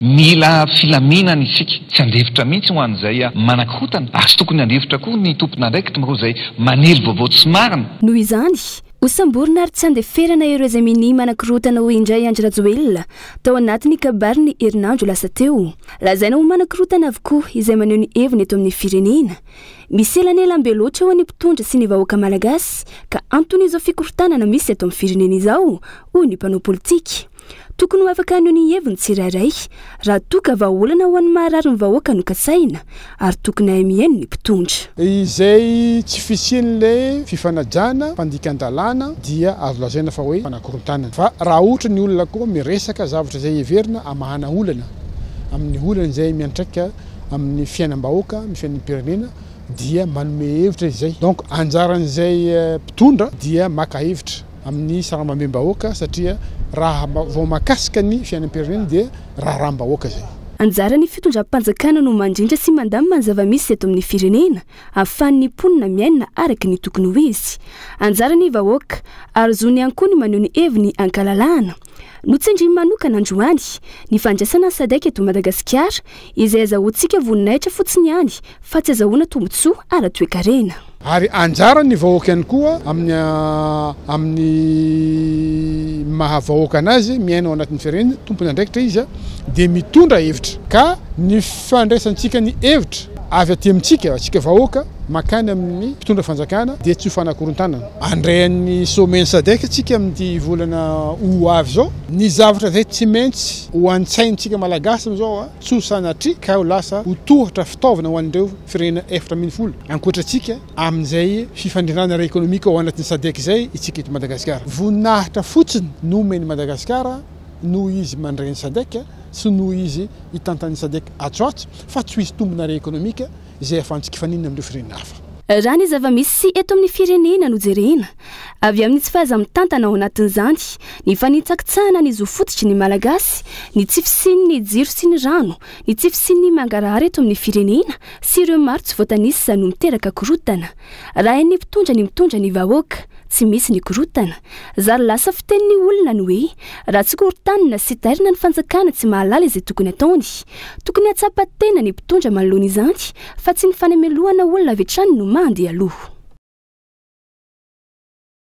Mila filaminana isika, tsy handefitra mihitsy ho an'izay manakorontana ary tsy tokony handefitra koa ny tompon'andraikitra amin'ireo izay manely vaovao tsy marina. Noho izany, hosamborina ary tsy handeferana ireo izay minia manakorontana hoy indray Andry Rajoelina tao anatin'ny kabariny herinandro lasa teo. Lazaina ho manakorontana avokoa izay maneho ny heviny eto amin'ny firenena. Misy elanelam-be loatra eo amin'ny mpitondra sy ny vahoaka malagasy ka anton'izao fikorontanana misy eto amin'ny firenena izao, hoy ny mpanao politika. Tokony ho afaka haneho ny heviny tsirairay raha toa ka vahaolana ho an'ny maharary ny vahoaka no katsahina ary tokony hahay mihaino ny mpitondra. Izay tsy fisian'ilay fifanajana, fandikan-dalàna dia azo lazaina fa hoe fanakorontanana. Fa raha ohatra ny olona koa miresaka zavatra izay heverina hamahana olana amin'ny olana izay miantraika amin'ny fiainam-bahoaka, amin'ny fiainam-pirenena dia manome hevitra izy izay. Donc anjaran'izay mpitondra dia maka hevitra. amin'ny sarambabem-bahoaka satria raha vao mahakasika ny fiainam-pirenena dia raharaham-bahoaka izay. Anjaran'ny fitondram-panjakana no mandrindra sy mandamina ny zava-misy eto amin'ny firenena ahafahan'ny mponina miaina araka ny tokony ho izy. Anjaran'ny vahoaka ary zony ihany koa ny maneho ny heviny an-kalalahana. Notsindriany manokana androany ny fandraisana ny Sadec eto Madagasikara izay azahoantsika voninahitra fotsiny ihany fa tsy azahoana tombontsoa ara-toekarena. Ary anjaran' ny vahoaka ihany koa amin'ny amin'ny maha vahoaka anazy miaina ao anatin'ny firenena, tompon' andraikitra izy dia mitondra hevitra. Ka ny fandraisantsika ny hevitra avy aty amintsika, antsika vahoaka, mankany amin'ny mpitondra fanjakana dia tsy ho fanakorontanana. Handray an'ny sommet ny Sadec isika amin'ity volana ho avy izao. Ny zavatra izay tsy maintsy ho an-tsaintsika Malagasy amin'izao, tsy ho sanatria ka ho lasa ho tohatra fitaovana ho an'ireo firenena 14 ankoatra antsika amin'izay fifandrindrana ara-ekonomika ao anatin'ny Sadec izay isika eto Madagasikara. Voninahitra fotsiny no omen'i Madagasikara noho izy mandray ny Sadec sy noho izy hitantan'ny Sadec atsy ho atsy fa tsy ho hisy tombony ara-ekonomika izay ahafahantsika hifaninana amin'ireo firenena hafa. Raha ny zava-misy eto amin'ny firenena no jerena, avy amin'ny tsy fahaiza-mitantana ao anatin'izany, ny fanitsakitsahana ny zo fototry ny Malagasy, ny tsy fisian'ny jiro sy ny rano, ny tsy fisian'ny mangarahara eto amin'ny firenena sy ireo maro tsy voatanisa no miteraka korontana. Raha hain'ny mpitondra ny mitondra ny vahoaka, tsy misy ny korontana. Zary lasa fitenin'ny olona ny hoe, raha tsy korontanina sy tairina ny fanjakana tsy mahalala izay tokony ataony. Tokony hahatsapa tena ny mpitondra manoloana izany fa tsy ny fanamelohana olona avy hatrany no mandeha aloha.